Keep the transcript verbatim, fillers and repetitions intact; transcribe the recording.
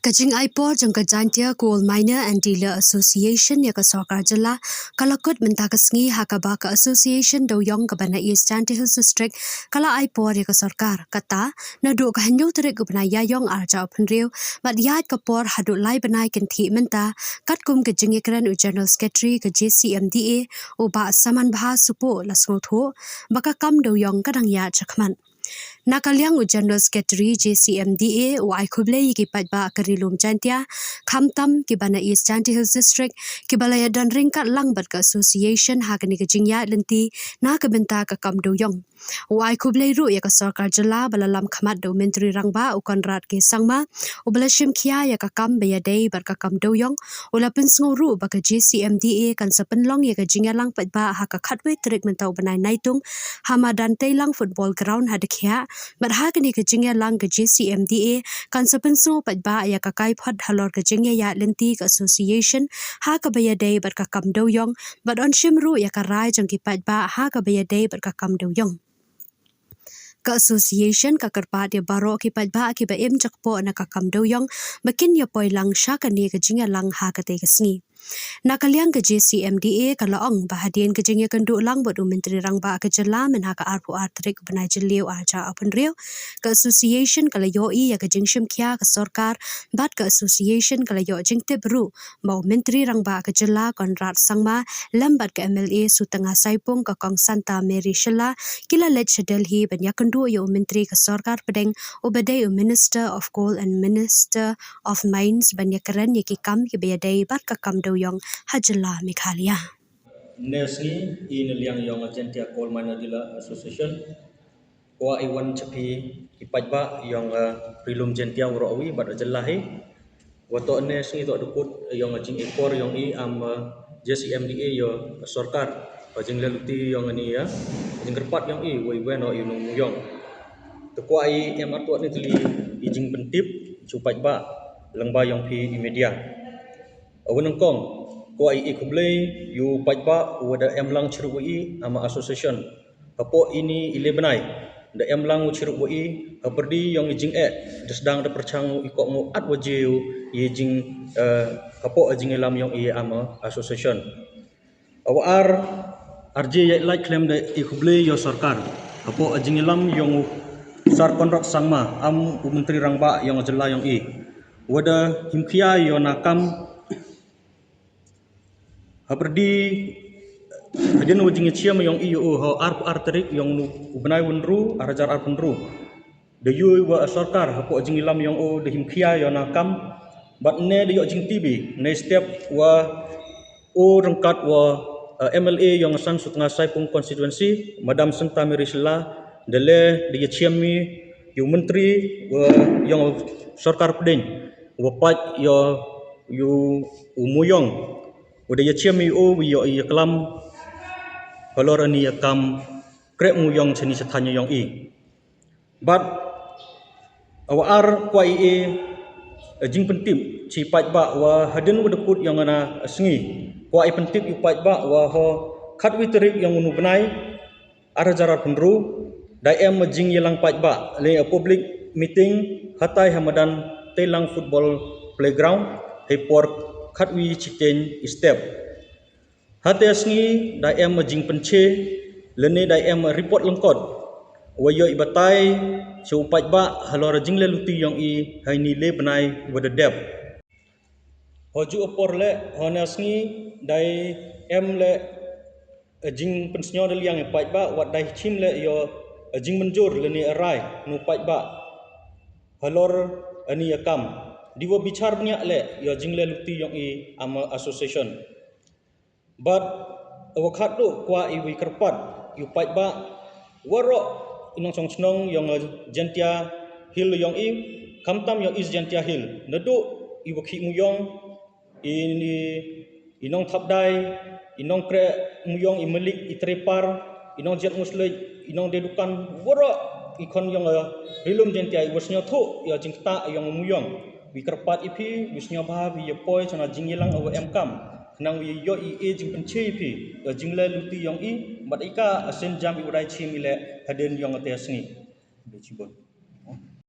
Ka jingai por jong ka Jaintia Coal Miner and Dealer Association ïa ka sorkar jylla ka la kut mynta ka sngi, ha kaba ka Association Dewiong kaba na East Jaintia Hills District ka la ai por ïa ka sorkar, kata naduh ka hynñiew tarik u bnai Ïaiong arhajar arphew hynriew, bad ïaid ka por haduh lai bnai kynthih mynta, katkum ka jingïakren u General Secretary ka J C M D A, u Bah Samanbha Supoh, la sngewthuh ba ka kam dewiong ka dang ïaid shakhmat. Na ka liang u General Secretary J C M D A u ai khublei ïa ki paidbah ka Ri Lum Jaintia, khamtam kiba na East Jaintia Hills District, kiba la ïadon ryngkat lang bad ka association ha kane ka jingïaid lynti na ka bynta ka kam dewiong. U ai khublei ruh ïa ka sorkar jylla ba la lam khmat da u Myntri Rangbah u Conrad K Sangma, uba la shim khia ïa ka kam ba ïadei bad ka kam dewiong. U la pynsngew ruh ba ka J C M D A kan sa pynlong ïa ka jingïalang paidbah ha ka khatwei tarik mynta u bnai Naitung, ha madan Teilang Football Ground ha Dkhiah. Bad ha kane ka jingïalang ka J C M D A kan sa pynsngew paidbah ïa ka kaiphod halor ka jingïaid lynti ka association ha kaba ïadei bad ka kam dewiong, bad yn shim ruh ïa ka rai jong ki paidbah ha kaba ïadei bad ka kam dewiong. Ka association ka kyrpad ïa baroh ki paidbah kiba im jakpoh na ka kam dewiong ba kin ïa poi lang sha kane ka jingïalang ha katei ka sngi. Na ka liang ka J C M D A ka la ong ba hadien ka jingïakynduh lang bad u Myntri Rangbah ka jylla mynha ka arphew ar tarik u bnai Jylliew arhajar arphew hynriew, ka association ka la ïohi ïa ka jingshim khia ka sorkar, bad ka association ka la ïoh jingtip ruh ba u Myntri Rangbah ka jylla Conrad Sangma lem bad ka M L A Sutnga Saipung, ka Kong Santa Mary Shylla, ki la leit sha Delhi ban ïakynduh ïa u Myntri ka sorkar pdeng, uba dei u Minister of Coal and Minister of Mines, ban ïakren ïa ki kam kiba ïadei bad ka kam dewiong ha jylla Meghalaya. Ynne sngi i na liang ïong Jaintia Coal Miner Dealer Association, kwah i wan chaphang ki paidbah ïong, eh, Ri Lum Jaintia waroh wi bad jylla hi. Wa toh ynne sngi toh dkut ïong jingekor ïong i am, eh, J C M D A ïa sorkar, ba jingleh luti ïong ni ïa jingkyrpad ïong i wa i wen o i nong ïong. Te kwah i em artuat ni tili i jingpyntip sha u paidbah lyngba ïong phi i media. Awan nyngkong, kwah i khublei ïa u paidbah wa da em lang chirup wa i ama association. Hapoh ini i le bnai da em lang u chirup wa i, hapyrdi ïong i jingeh da sdang da pyrchang u i kok ngu at wa jiu i jing, eh, hapoh jingïalam ïong i ama association. Awa ar, arji ïa lait khlem da i khublei ïa sorkar hapoh jingïalam ïong u Sir Conrad Sangma, am u Myntri Rangbah ïong jylla ïong i, wa da himkhia ïa na kam. Hapyrdi hadien wa jingïachiam ïong i ïa u ha arphew ar tarik ïong u bnai wa hynriew arhajar arphew hynriew, da ïoh wa sorkar hapoh jingïalam ïong u da himkhia ïa na kam. Bad ne da ïoh jingtibi ne step wa u ryngkat wa, eh, M L A ïong San Sutnga Saipung constituency, Madam Santa Mary Shylla, da le da ïachiam i ïa u Myntri wa ïong sorkar pdeng wa pait ïa u Muyong, wa da ïachiam i u wi ïa i ïa klam halor ani ïa kam kreh Muyong chani chathan ïong i. Bad awa ar kwah i, eh, jingpyntip chi paidbah wa hadien wa dkut ïong ana sngi, kwah i pyntip i paidbah wa ho khatwi tarik ïong unu bnai arhajar arphew hynriew, da em jingïalang paidbah le a public meeting hatai ha madan Teilang Football Playground, hei por khatwi chiteng i step. Hate sngi da em jingpynche lane da em report lyngkot wa ïoh i batai sha u paidbah halor jingleh luti ïong i ha ini le bnai wa da dep. Ho ju apor le ho na sngi da em le jingpynsngew da liang i paidbah wat da chim le ïoh jingmynjur lane rai nu paidbah halor ani ïa kam. Di wa bichar bniah le ïoh jingleh luti ïong i ama association. Bad awa khatduh kwah i wi kyrpad ïa u paidbah waroh i nongshong shnong ïong Jaintia Hill ïong i, khamtam ïong East Jaintia Hill, naduh i wa khih Muyong, i, i, i nongthap dai, i nongkreh Muyong, i malik, i trepar, i nongjiat muslek, i nongdei dukan, waroh i khon ïong, eh, Ri Lum Jaintia i wa sngewthuh ïa jingktah ïong Muyong. Wi kyrpad i phi, wi sngewbha wi ïa poi chana jingïalang awa em kam. Khnang wi ïoh i e jingpynche i phi ïa jingleh luti ïong i, bad i ka asen jam i wa dai chim i le hadien ïong ate sngi. Bechibon.